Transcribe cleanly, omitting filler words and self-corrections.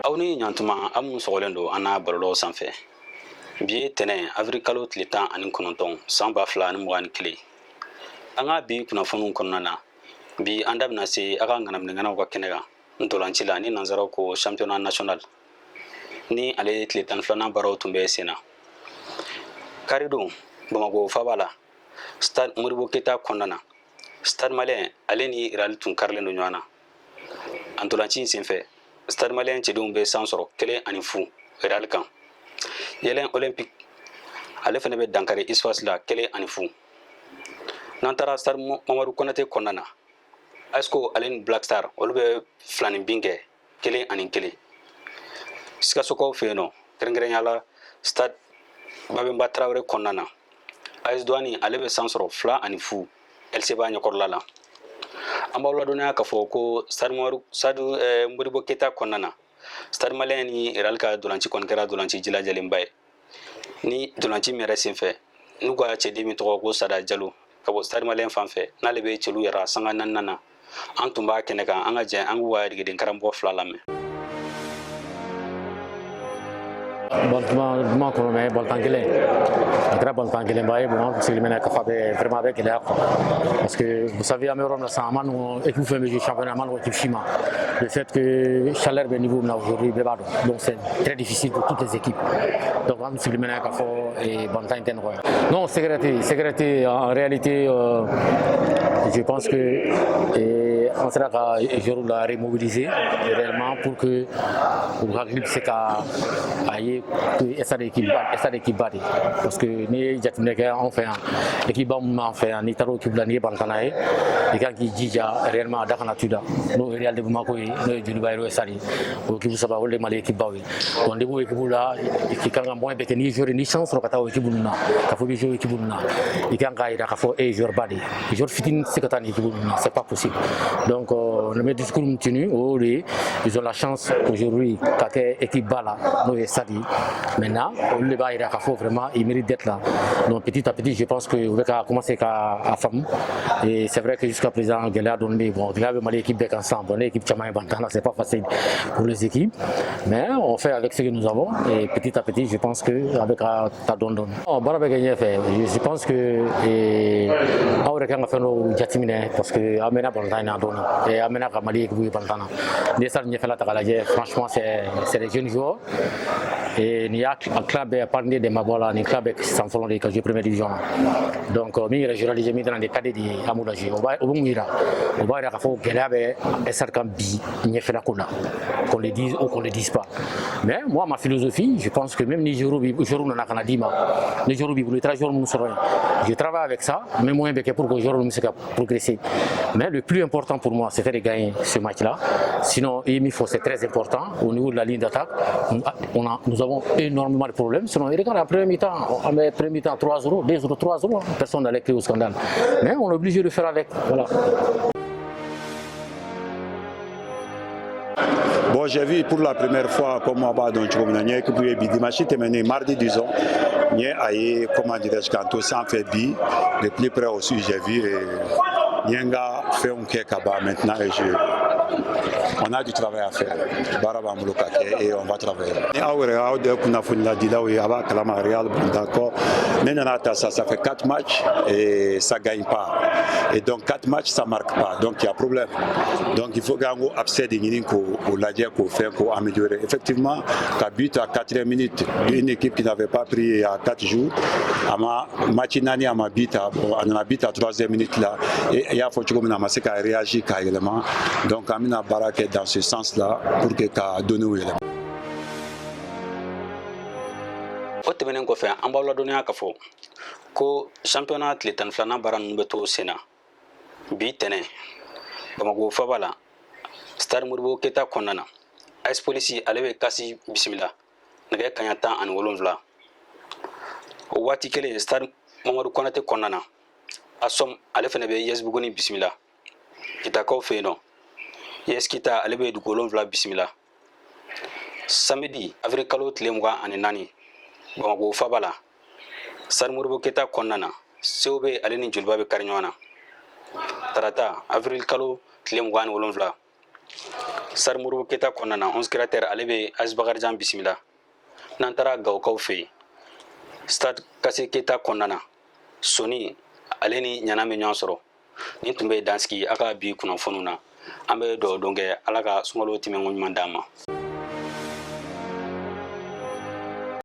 Aw ni ɲantuma, aw minnu sɔgɔlen don an na bɔlɔlɔw sanfɛ. Bi ye tɛnɛ, avril kalo tile 19, san 2021. An ka bi kunnafoniw kɔnɔna na, bi an da bɛna se a ka ŋanaminɛŋanaw ka kɛnɛ kan ntolanci la, ni nansaraw ko championnat national, ni ale tile 12nan baaraw tun bɛ sen na karidon Bamakɔ faaba la, Stade Modibo Keyita kɔnɔna na. Stade Malien ale ni Real tun karilen don ɲɔgɔn na. A ntolanci in senfɛ, Stade Malien cɛdenw bɛ san sɔrɔ 1-0 Real kan. Yeelen Olympique ale fana bɛ dankari USFAS la 1-0. N'an taara Stade Mamadu Konate kɔnɔna na, ASCO ale ni Black Star, olu bɛ filanin bin kɛ 1-1. Sikasokaw fɛ yen nɔ, kɛrɛnkɛrɛnya la Stade Babemba Tarawele kɔnɔna na, AS Douane ale bɛ san sɔrɔ 2-0 LCBA ɲɛkɔrɔla la. An b'aw ladɔnniya k'a fɔ ko Stade Modibo Keyita kɔnɔna na, Stade Malien ni Real ka dolanci kɔni kɛra dolanci jilajalenba ye, ni dolanci min yɛrɛ senfɛ, n'u ka cɛden min tɔgɔ ko Sada Jalo ka bɔ Stade Malien fan fɛ, n'ale bɛ celu yɛrɛ sanga naaninan na. An tun b'a kɛnɛ kan. An ka jɛ an k'u ka degeden karamɔgɔ fila lamɛn. Balontan duman kɔnɔ, mais balontan gɛlɛn, a kɛra balontan gɛlɛnba ye. Bon, an sigilen bɛ k'a fɔ a bɛ vraiment a bɛ gɛlɛya quoi, parce que vous savez, an bɛ yɔrɔ min na sisan, a ma nɔgɔn. Équipe fɛn bɛ jouer championnat, a ma nɔgɔn équipe si ma. Le fait que chaleur bɛ niveau min na aujourd'hui, bɛɛ b'a dɔn, donc c'est très difficile pour toutes les équipes. Donc an sigilen bɛ k'a fɔ balontan in tɛ nɔgɔya. Non, secret tɛ, secret tɛ. En réalité, je pense que an sera ka joueurs la remobiliser réellement pour que u hakili bɛ se ka a ye que Stade équipe ba, Stade équipe ba de, parce que n'i ye jateminɛ kɛ, anw fɛ yan, équipe ba min b'an fɛ yan, n'i taara o équipe la, n'i ye balontanna ye, i kan k'i jija réellement a da kana tu da. N'o ye Real de Bamako ye, n'o ye Joliba ye, n'o ye Stade ye, o équipe saba, olu de Mali équipe baw ye. Donc n'i b'o équipe la, i kan ka moyen bɛɛ kɛ. N'i ye joueur, ni chance sɔrɔ ka taa o équipe ninnu na, k'a fɔ i bɛ jouer équipe ninnu na, i kan k'a jira k'a fɔ e ye joueur ba de ye. Joueur fitinin tɛ se ka taa nin équipe ninnu na, c'est pas possible. Donc ne bɛ discours min tenu, o de ye, ils ont la chance aujourd'hui ka kɛ équipe ba la, n'o ye Stade ye. Maintenant, olu de b'a jira k'a fɔ vraiment ils méritent d'être là. Donc petit à petit, je pense que u bɛ ka commencer ka a faamu. Et c'est vrai que jusqu'à présent, gɛlɛya dɔɔni bɛ yen. Bon, gɛlɛya bɛ Mali équipe bɛɛ kan sisan. Bon, ne équipe caman ye balontan na, c'est pas facile pour les équipes, mais on fait avec ce que nous avons et petit à petit, je pense que a bɛ ka taa dɔɔni dɔɔni. Ɔ, baara bɛ kɛ ɲɛfɛ. Je pense que aw yɛrɛ kan ka fɛn dɔw jateminɛ, parce que an mɛnna balontan in na dɔɔni et an mɛnna ka Mali équipe ye balontan na. N'i ye Stade ɲɛfɛla ta k'a lajɛ, franchement, c'est des jeunes joueurs et nin y'a tila bɛɛ, à part ne Demba bɔ la, nin tila bɛɛ san fɔlɔ de ka jouer première division na. Donc min yɛrɛ jouera deuxième mi-temps, de cadet de ye, an b'o la jouer. O bɛ mun yira? O b'a yira k'a fɔ gɛlɛya bɛ Stade kan bi ɲɛfɛla ko la, qu'on le dise ou qu'on le dise pas. Mais moi, ma philosophie, je pense que même ni joueur bi, joueur nana ka na d'i ma, ni joueur b'i bolo, i taara joueur minnu sɔrɔ yen, je travaille avec ça, n bɛ moyen bɛɛ kɛ pour que joueur ninnu bɛ se ka progresser. Mais le plus important pour moi, c'était de gagner ce match là. Sinon, i ye min fɔ, c'est très important. Au niveau de la ligne d'attaque, nous avons énormément de problèmes. Sinon, regarde, la première mi-temps, on met première mi-temps 3-0, 2-0, 3-0, personne n'allait crier au scandale, mais on est obligé de faire avec, voilà. Bon, j'ai vu pour la première fois, comme on b'a dɔn cogo min na, n ye équipe ye bi dimanche tɛmɛnen, mardi disons, n ye a ye, comment dirais-je, k'an to sanfɛ bi, de plus près aussi j'ai vu et n ye n ka fɛnw kɛ ka ban. Maintenant et je on a du travail à faire, baara b'an bolo ka kɛ et on va travailler. Ni aw yɛrɛ, aw de ye kunnafoniladilaw ye, a b'a kalama. Real, bon, d'accord, ne nana ta ça, ça fait quatre matchs et ça gagne pas et donc quatre matchs, ça marque pas, donc il y a problème. Donc il faut k'an ko abcès de ɲini k'o o lajɛ, k'o fɛn, k'o améliorer. Effectivement, ka but à quatrième minute d'une équipe qui n'avait pas pris il y a 4 jours, a ma match naani, a ma but ta. Bon, a nana but à troisième minute là et i y'a fɔ cogo min na, a ma se ka réagir k'a yɛlɛma. Donc an bɛna baara kɛ dans ce sens là pour que ka données yɛlɛma. O tɛmɛnen kɔfɛ, an b'aw ladɔnniya k'a fɔ ko championnat tile 12nan baara ninnu bɛ to sen na bi tɛnɛ Bamako faba la, Stade Modibo Keyita kɔnɔna na. AS Police ale bɛ kasi bisimila nɛgɛ kaɲa 17. O waati kelen, Stade Mamadu Konate kɔnɔna na, ASOM ale fana bɛ US Buguni bisimila. Kitakaw fɛ yen nɔ, US Kita ale bɛ dugu wolonwula bisimila. Samedi, avril kalo tile 24, Bamako faba la, Stade Modibo Keyita kɔnɔna na, COB ale ni Joliba bɛ kari ɲɔgɔn na. Tarata, avril kalo tile 27. Stade Modibo Keyita kɔnɔna na, 11 Créateurs ale bɛ AS Bakarijan bisimila. N'an taara Gawokaw fɛ yen, Stade Kase Keyita kɔnɔna na, Soni ale ni Ɲana bɛ ɲɔgɔn sɔrɔ. Nin tun bɛ dansigi a ka bi kunnafoniw na. An bɛ dugawu don kɛ, Ala ka sunkalo tɛmɛnko ɲuman d'an ma.